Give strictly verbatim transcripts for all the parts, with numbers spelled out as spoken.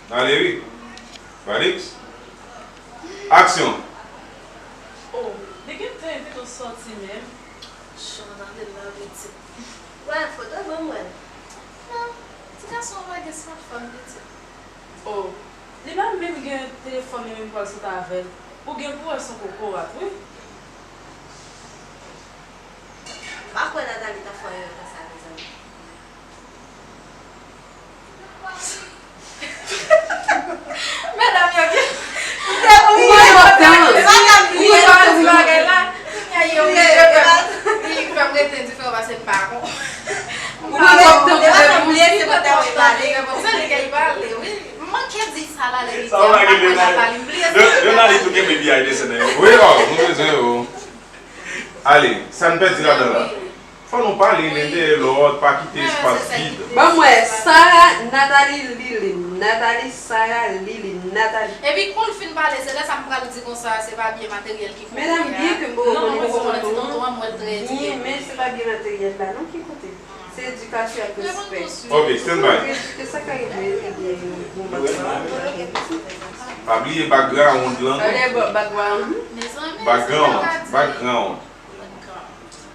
N ale wi. Valix. Aksyon. Oh, li gentan envite w sòti menm. Jan w tande l la pitit. Wè foto ban m wè l. Non, ti gason an pa gen smartphone pitit. Oh, li pa menm gen telefòn li menm pral sot avè l. Ou gen pou wè son kokorat wi. M pa kwè Nathalie ta fè yon erè konsa mezanmi. Medam yo gen. Ou pa di bagay la. Kounye a yo oblije fè m, li fè m rete diferan pase m pa bon. Ou pa di bagay la. Li kòmsi li kay pale wi. M manke di sa la lè li di a m pa kwè Nathalie, m bliye sa. Leonardo tou kenbe biyay desann yo. Wi, oh, nou bezwen yo. Ale, sa n pèdi ladan la? Fò nou pale len dèyè lòt, pa kite espas vid. Ban m wè, Sarah, Nathalie, Liline. Nathalie, Sarah, Liline, Nathalie. Epi kou l fin pale, se lè sa m pral di konsa, se pa byen materyèl ki konte a. Medam, byen ke m poko konnen ti tonton an, m wè l trè edike. Byen, men se pa byen materyèl la non ki konte. Se edikasyon ak respè. Ok, stand by. Edike sa ka rive, ebyen, bon bagay. Pa bliye background lan. Sa vle di background. Mezanmi, background, background.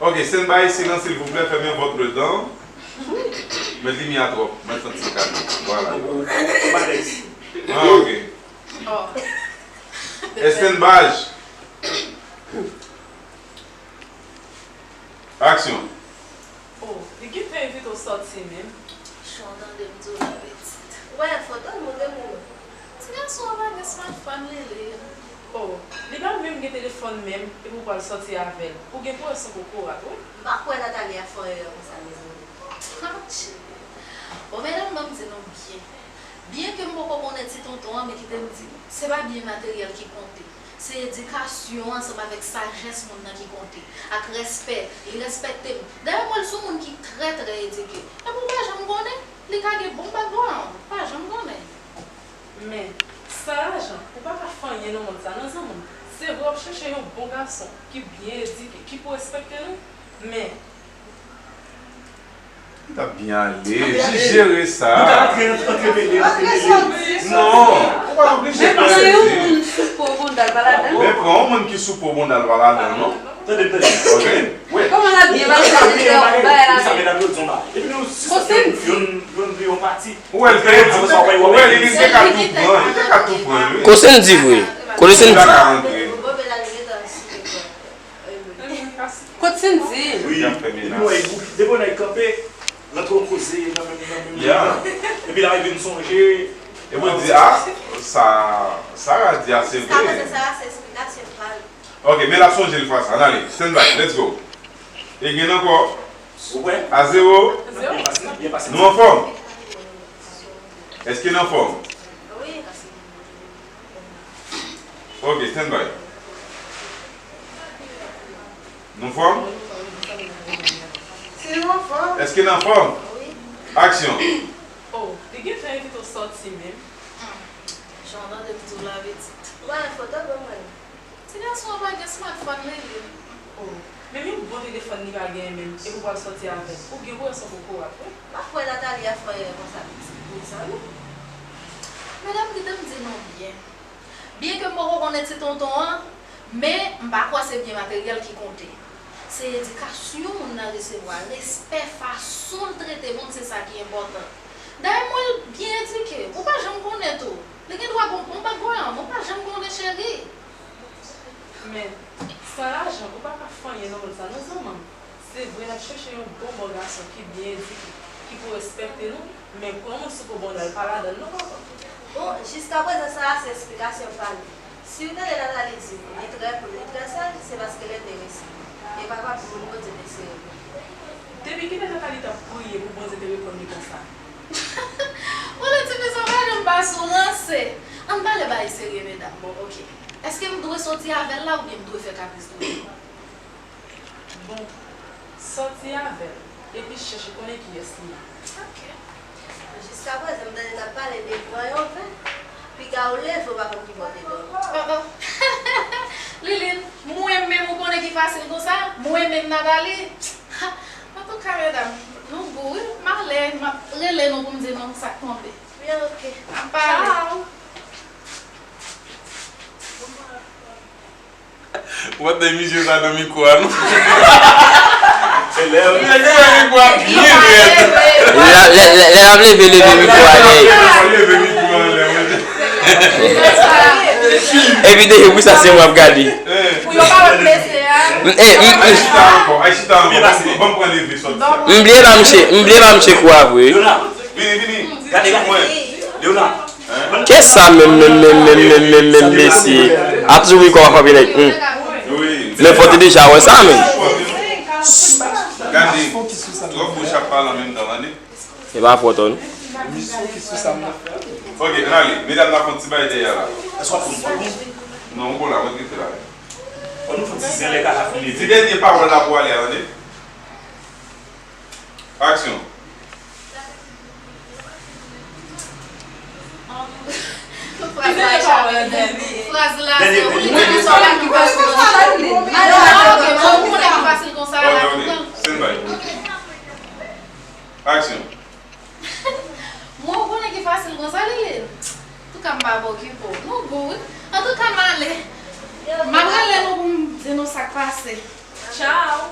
Ok, stand by, silence s'il vous plaît, fermez votre dent. Mèt limyè a twòp, mèt santi kado. Voilà. Ah, ok. Stand by. Aksyon. Oh, li gentan envite w sòti menm. Jan w tande m di w la pitit. Wè foto l montre m ou. Ti gason an pa gen smartphone li li. Oh, li pa menm gen telefòn menm, epi w pral sòti avè l. Ou gen pou wè son kokorat wi. M pa kwè Nathalie ap fè yon erè konsa mezanmi. Atchi. Bon medam ban m di nou byen. Byen ke m poko konnen ti tonton an, men kite m di nou, se pa byen materyèl ki konte. Se edikasyon ansanm avèk sajès moun nan ki konte, ak respè. Li respekte m. Dayè m wè l se yon moun ki trè trè edike. Epi w pa janm konnen, li ka gen bon background, ou pa janm konnen. Men, san lajan, ou pa ka fè anyen nan mond sa non zanmi m. Se vre w ap chèche yon bon gason ki byen edike, ki pou respekte nou, men Li t ap byen ale, jis jere sa. Nou t ap antre, antremele, antremele. Non, ou pa oblije fè sa. Men pran yon moun sou po bonda l pa ladan. Men pran yon moun ki sou po bonda l pa ladan non. Tande, tande. Ok. Kòman l ap byen pase depi yon bagay la men. Epi nou, si sa fè yon, yon, yon pati. Ou wè l te di, ou wè li, li te ka tou pran, li te ka tou pran wi. Kote l di vre? Kote l di? Kot Cindy? Wi, epi nou wè Bouki, depi w nèg kanpe, rantre w koze nan menm, nan menm li an. Epi l arive m sonje. Epi w di, a, sa Sarah di a se vre. Sa, paske Sarah se esplikasyon pa l. Ok, men l ap sonje l fwa sa. Ann ale, stand by, let's go. E gen ankò? Ou wè? A zewo. Byen pase, byen pase. Nou anfòm? Èske n anfòm? Wi. Ok, stand by. Nou fòm? Si nou anfòm. Èske n anfòm? Wi. Aksyon. Oh, li gentan envite w sòti menm. Hmm. Jan w tande m di w la pitit. Wè foto ban mwen. Ti gason an pa gen smartphone li li. Oh, menm yon bon telefòn li pa genyen menm, epi w pral sòti avè l. Ou gen pou wè son kokorat wi. M pa kwè Nathalie ap fè erè konsa pitit, mezanmi. Medam, kite m di nou byen. Byen ke m poko konnen ti tonton an, men m pa kwè se byen materyèl ki konte. Se edikasyon moun nan resevwa, respè, fason l trete moun, se sa ki enpòtan. Dayè m wè l byen edike, ou pa janm konnen tou. Li gen dwa gen yon bon background, ou pa janm konnen cheri. Men, san lajan, ou pa ka fè anyen nan mond sa non zanmi m. Se vre n ap chèche yon bon bò gason ki byen edike, ki pou respekte nou, men pran moun sou po bonda l pa ladan l non papa. Bon, jiskaprezan sa a se esplikasyon pa l. Si w tande Nathalie di li trè cool, li trè saj, se paske l enterese. E papa pou moun Bondye te sere pou li. Depi kilè Nathalie t ap priye pou Bondye te reponn li konsa? Ou lè ti mesye pa janm pase w ranse. Ann pale bagay serye medam. Bon, ok. Èske m dwe sòti avè l la oubyen m dwe fè kapris dòmi? Bon, sòti avè l, epi chèche konnen kiyès li ye. Ok. Jiskaprezan m tande n ap pale de pran yon vè. Piga w leve w pa konn ki bò w te dòmi. Oh, oh. Liline, mwen menm ou konnen ki fasil konsa? Mwen menm Nathalie? Ha! Antouka medam, nou gou wi. M ale, m ap rele nou pou m di nou sa k tonbe. Byen, ok. M pale. Tchao. What the, misye sa nan mikwo a, non? Misye nan mikwo a byen rèd. Lè, lè, lè, lè l ap leve, leve mikwo a, nèg. Leve mikwo a anlè, mwen. Epi depi pou sa, se mwen ap gade. Pou yo pa wè blese a. M, eh, m, m, Ay, chita ankò, ay, chita ankò. Ban m, ban m pran leve sòti sa. M bliye ba misye, m bliye ba misye kou a vre. Vini, vini. Gade, gade. Mwen. Leona. Kisa menm, menm, menm, mesye? A toujou wi kò a frape nèg. Hmm. Men fò te deja wè sa, men. Gade, twòp bouch ap pale an menm tan, tande. E pa fòt ou, non. Ok, ann ale. Medam la fè yon ti bagay dèyè a la. Èske w ap pran m? Non, bon la, mwen rete la. Fò nou fè yon ti zen lè kaka fin leve. Ti dènye pawòl la pou ale a, tande. Aksyon. Fraz la e chak lè. Fraz la se ou li di konsa la ki fasil konsa. Madam, ok, bon, ou konnen ki fasil konsa la. Ok, ok. Stand by. Aksyon. Mwen, ou konnen ki fasil konsa li ye. Antouka, m pa ba okipe w. Nou gou, wi. Antouka, m ale. M ap rele nou pou m di nou sa k pase. Tchao.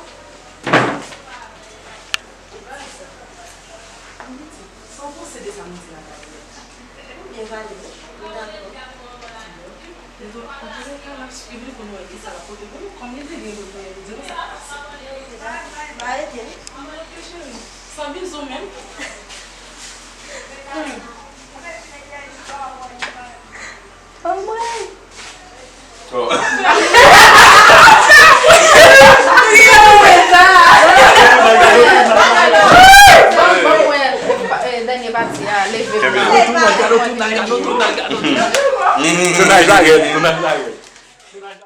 Sa w panse de sa m di la, Gabriel? Ou byen pale, wi. M dakò. Antouka, m ap swiv li pou nou wè kisa l ap pote pou nou. Kòm li te gen pou l di nou sa k pase. Ba ede l. Anmwey, cheri. San bizou menm. Hmm. Anmwey. Oh. Ban m wè, eh, dènye pati a, leve pou mwen. Tounaj la rèd, tounaj la rèd.